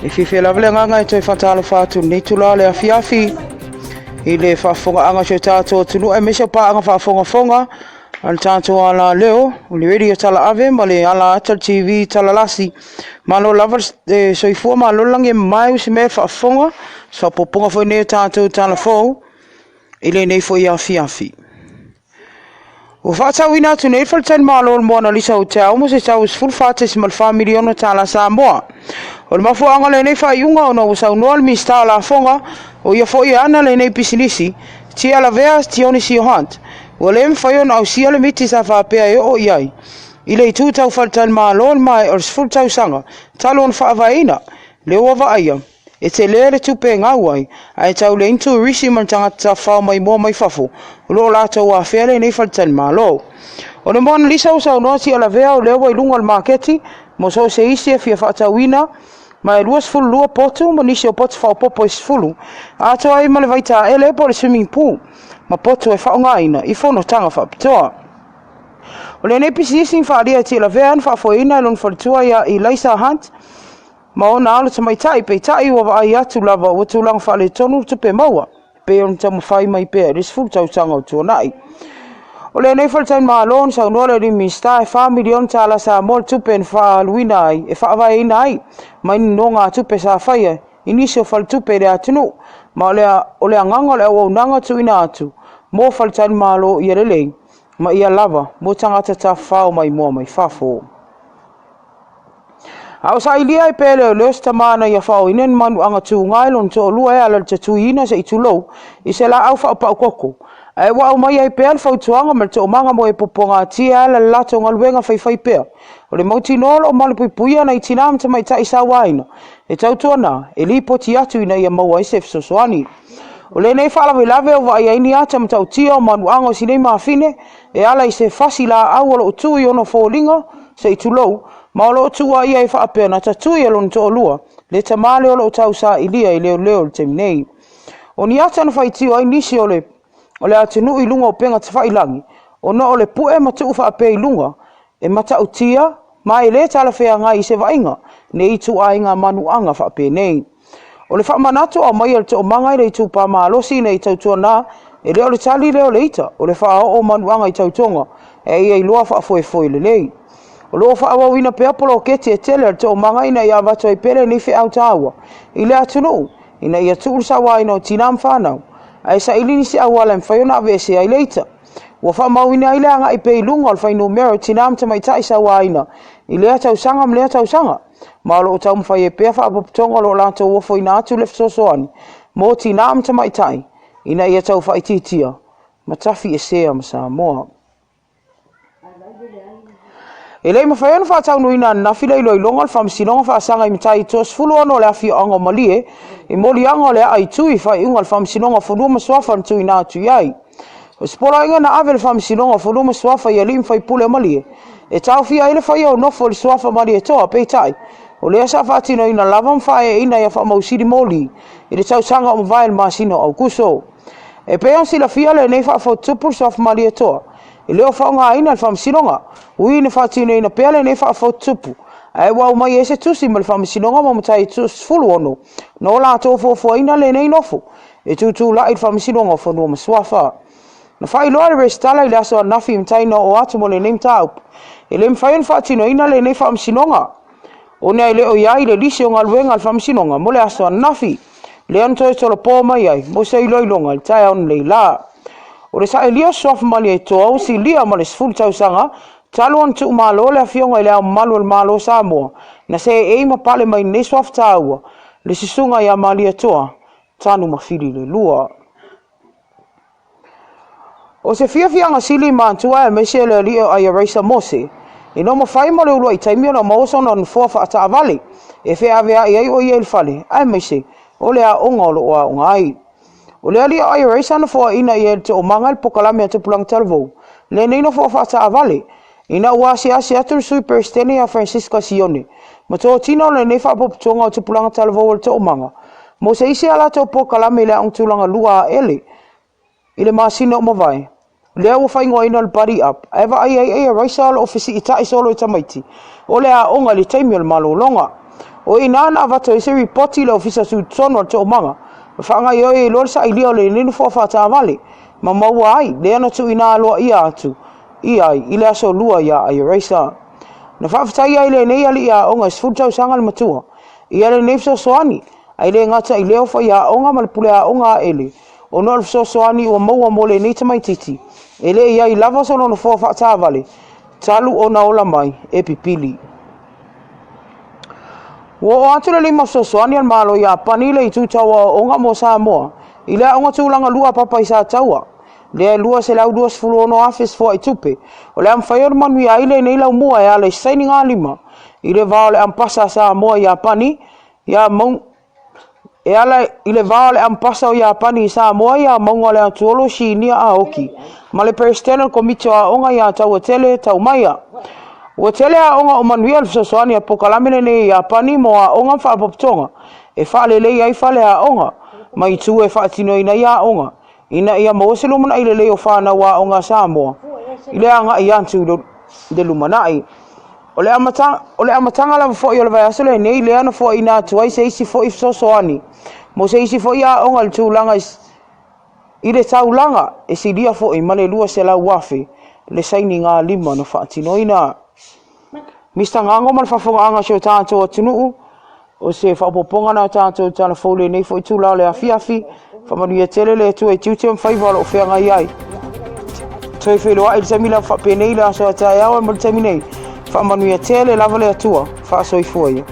E fiafia lava le agaga e toe faatalofa atu i lenei itula o le afiafi i le faafofogaaga a si o tatou atunuu aemaise o paaga faafogafoga a le tatou alaleo, o le Radio Talaave ma le ala ata le TV Talalasi. Malo lava le soifua, malo le lagi e mamae, usi mea e faafofoga, se faaopoopoga foi lenei o tatou tala fou i lenei foi afiafi. Ua faatauina atu nei le faletalimalo o le Moana Lisa Hotel mo se tau e $14.4 miliona tala Samoa. O le mafuaaga o lenei faaiuga ona ua saunoa le Minisita o Lafoga, o ia foi e ana lenei pisinisi, Tia Lavea Tionisio Hunt, ua le mafai ona ausia le miti sa faapea e oo i ai i le itu tau faletalimalo i le maea o le 10 tausaga talu ona faavaeina, lea ua vaaia E tele le tupe e gau ai, ae tau leai ni turisi ma ni tagata tafafao maimoa mai fafo o lo o latou afea lenei faletalimalo. O le Mona Lisa ua saunoa Tialavea o lea ua i luga o le maketi mo so o se isi e fia faatauina ma e 22 potu ma nisi o potu faaopoopo e 10 atoa ai ma le vaitaele po o le swimming pool ma potu e faaaogaina i fonotaga faapitoa. O lenei pisinisi na faaalia e Tialavea na faafoeina e lona faletua ia Eliza Hunt ma ona alo tamaitai, peitai ua vaai atu lava ua tulaga faaletonu le tupe maua, e pei ona taumafai mai pea i le 10 tausaga o tuanai. O lenei faletalimalo na saunoa le alii Minisita e $4 miliona tala Samoa le tupe na faaaluina ai e faavaeina ai mai ni nogatupe sa faia i nisi o faletupe i le atunuu, ma o le agaga o le auaunaga tuuina atu mo faletalimalo ia lelei ma ia lava mo tagata tafafao maimoa mai fafo. A o sailia ai pea e leoleo se tama na ia faoina ni manuaga tuga i lona toalua e ala i le tatuiina se i tulou i se laau faaupau koko, ae ua aumai ai pea le fautuaga ma le toomaga mo e puapuagatia e ala i le latou galuega faifaipea. O le mautinoa o lo o malupuipuia nai tina ma tamaitai sauaina e tautuana e lipoti atu ina ia maua ai se fesoasoani. O lenei faalavelave ua vaaia ai ni ata matautia o manuaga o si nei mafine e ala i se fasi laau o lo o tu i ona foliga, se i tulou, ma o lo o tuuaia ai faapea na tatui e lona toalua le tama lea o lo o tausailia i leoleo i le taimi nei. O ni ata na faitio ai nisi o le o le atunuu i luga o upega tafailagi ona o le pue ma tuu faapea i luga e matautia ma e le talafeagai i se vaaiga nei ituaiga manuaga faapenei. O le faamanatu aumaia e le toomaga i le itupa malosi ina ia tautuana e le o le tali lea o le ita, o le faaoo o manuaga i tautoga e ia iloa faafoefoe lelei. O lo o faaauauina pea poloketi e tele a le toomaga ina ia avatu ai pea lenei feau taua i le atunuu ina ia tuu le sauaina o tina ma fanau ae saili nisi auala e mafai ona aveesea ai le ita. Ua faamauina ai le agai pea i luga o le fuainumera o tina ma tamaitai sauaina i lea tausaga ma lea tausaga, ma o lo o taumafai ai pea faalapotopotoga o lo o latou ofoina atu le fesoasoani mo tina ma tamaitai ina ia tau faaitiitia ma tafiesea ma Samoa. E le i mafai ona faataunuuina ananafi le iloiloga o le Faamasinoga Faasaga i Matai 36 o le afioaga o Malie i moliaga o le aa i tui i faaiuga a le Faamasinoga o Fanua ma Suafa na tuuina atu i ai. O se poloaiga na ave e le Faamasinoga o Fanua ma Suafa i alii ma faipule o Malie e taofia ai le faia o nofo i le suafa Malietoa, peitai, o lea sa faatinoina lava ma faaeaina ia faamausili moli i le tausaga o mavae i le masina o Aokuso. E pei ona silafia lenei faafotutupu le suafa Malietoa e le o faaaogaina e le Faamasinoga, ui ina faatinoina pea lenei faafotutupu, ae ua aumai ai se tusi ma le Faamasinoga mo Matai 16 na o latou fuafuaina lenei nofo e tutulai i le Faamasinoga o Fanua ma Suafa. Na faailoa e le Resitala i le aso ananafi i matai na oo atu mo lenei mataupu, e le mafai ona faatinoina lenei faamasinoga ona e le o i ai le lisi o galuega a le Faamasinoga mo le aso ananafi, lea na toe tolopo mai ai mo se iloiloga i le taeao nei la. O le sailia o Suafa Malietoa ua silia ma le 10 tausaga talu ona tuumalo le Afioga i Le Ao Mamalu o le Malo o Samoa na seei ma pale mai lenei suafa taua, le Susuga ia Malietoa Tanumafili le Lua. O se fiafiaga sili ma atua aemaise le alii o Aiaraisa Mose, ina ua mafai mo le uluai taimi ona maua sona nofoa faataavale e feaveai ai o ia i le fale, aemaise o le aoga o lo o aoga ai. O le alii o Aiaraisa na foaiina i ai le toomaga i le pokalame a Tupulaga Talavou, lenei nofoa faataavale, ina ua asiasi atu le Sui Peresetene ia Francisca Sione ma totino o lenei faapopotoga o Tupulaga Talavou o le Toomaga mo se isi a latou polokalame i le Aoga Tulaga Lua AL i le masina ua mavae, lea ua faaigoaina o le Buddy Up, ae vaai ai Araisa o lo o fesiitai solo i tamaiti o le aoga i le taimi o le malologa. O i ina na avatu ai se ripoti i le Ofisa Tutotonu a le Toomaga ma faagaoioi ai loa le sailia o lenei nofoa faataavale ma maua ai lea na tuuina aloaia atu i ai i le aso Lua ia Aiaraisa. Na faafetaia ai lenei alii aoga e 10 tausaga le matua ia lenei fesoasoani, ae le gata i lea o faiaoga ma le pule aoga aele ona o le fesoasoani ua maua mo lenei tamaitiiti e le i ai lava sona nofoa faataavale talu ona ola mai e pipili. Ua oo atu le lima fesoasoani a le Malo o Iapani i le itu tau aoaoga mo Samoa i le aoga tulaga lua a Papa i Sataua, lea e $226,000 se foai tupe o le a mafai ona manuia ai lenei laumua e ala i sainigalima i le va o le Ampasa a Samoa i Iapani ia e ala i le va o le Ampasa o Iapani i Samoa ia Mauga-o-le-Atuolo Shinya Aoki ma le Peresetene o le Komiti o Aoga ia Tauatele Taumaia. Ua tele aoga o manuia le fesoasoani a polokalame lenei i Iapani mo aoga ma faalapotopotoga e faaleleia ai fale aoga ma itu e faatinoina ai aoga ina ia maua se lumanai lelei o fanau aoga a Samoa i le agai atu i le lumanai. O le amataga, o le amataga lava foi o le vaiaso lenei lea na foaiina atu ai se isi foi fesoasoani mo se isi foi aoga i le tulaga i le taulaga e silia foi ma le 200,000 le sainigalima na faatinoina. Mr. Gago ma le faafofogaaga a si o tatou atunuu, o se faaopoopoga na tatou tala fou lenei foi itula o le afiafi. Faamanuia tele le Atua i tiute ma faiva o lo o feagai ai. Toe feiloai i le taimi lava faapenei le aso a taeao ma le taimi nei. Faamanuia tele lava le Atua. Faasoifua ia.